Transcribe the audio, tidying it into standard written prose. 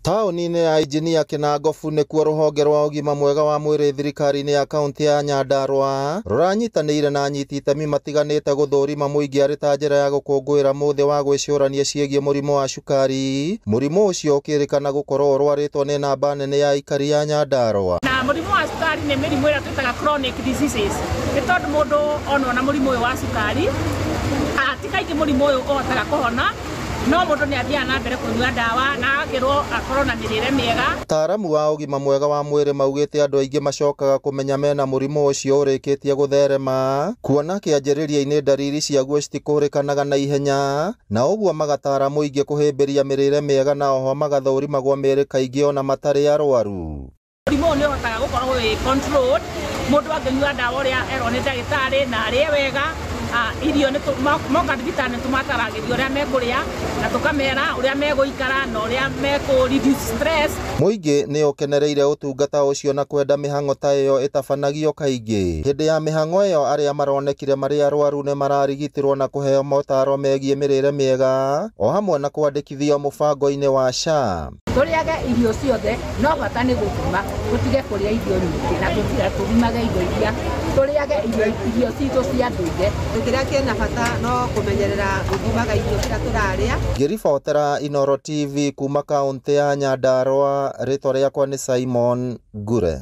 Taũni-inĩ ya Injinia Kĩnangobu nĩkuo rũhonge rwa ũgima mwega wa mwĩrĩ thirikari-inĩ ya kaunti ya Nyandarua rũranyitanĩire na anyiti itemi matiganĩte gũthũrima mũingĩ arĩ ta njĩra ya gũkũngũĩra mũthĩ wa gwĩcũrania ciĩgiĩ mũrimũ wa cukari. Mũrimũ ũcio ũkĩrĩkana gũkorwo ũrwarĩtwo nĩ namba nene ya aikari ya Nyandarua. Na mũrimũ wa cukari nĩ mĩrimũ ĩrĩa twĩtaga chronic diseases, nĩ tondũ mũndũ onwo na mũrimũ ũyũ wa cukari ti kaingĩ mũrimũ ũyũ ũhotaga kũhona, no mũndũ nĩ athiaga na mbere kũnyua ndawa na agakĩrwo akorwo na mĩrĩre mĩega. Ataaramu a ũgima mwega wa mwĩrĩ maugĩte andũ aingĩ macokaga kũmenya mena mũrimũ ũcio ũrĩkĩtie gũtherema, kuona kĩanjĩrĩria-inĩ ndariri ciaguo citikũrĩkanaga na ihenya, na ũguo magatara mũingĩ kũhĩmbĩria mĩrĩre mĩega na oho magathũrimagwo mĩĩrĩ kaingĩ ona matarĩ arwaru. Mũrimũ ũyũ nĩ ũhotaga gũkorwo wĩ controlled, mũndũ angĩnyua ndawa ũrĩa erwo nĩ ndagĩtarĩ na arĩe wega. Irio nĩ moka thibitarĩ nĩ tũmataragĩria ũrĩa mekũrĩa na tũkamera ũrĩa megũikara na ũrĩa mekũ reduce stress. Mũingĩ nĩ ũkenereire ũtungata ũcio na kwenda mĩhang'o ta ĩyo ĩtabanagio kaingĩ. Hĩndĩ ya mĩhang'o ĩyo arĩa maronekire marĩ arwaru nĩ mararigitirwo na kũheo motaro megiĩ mĩrĩre mĩega o hamwe na kwandĩkithio mũbango-inĩ wa SHA. Tũrĩage irio ciothe no bata nĩ gũthima, tũtige kũrĩa irio nyingĩ na tũthimage indo iria tũrĩage irio citũ cia ndũire. Kĩrĩa kĩna bata no kũmenyerera gũthimaga irio kĩrĩa tũrarĩa. Ngĩribotera Inooro TV kuma kaũntĩ ya Nyandarua, rĩtwa rĩakwa nĩ Simon Ngure.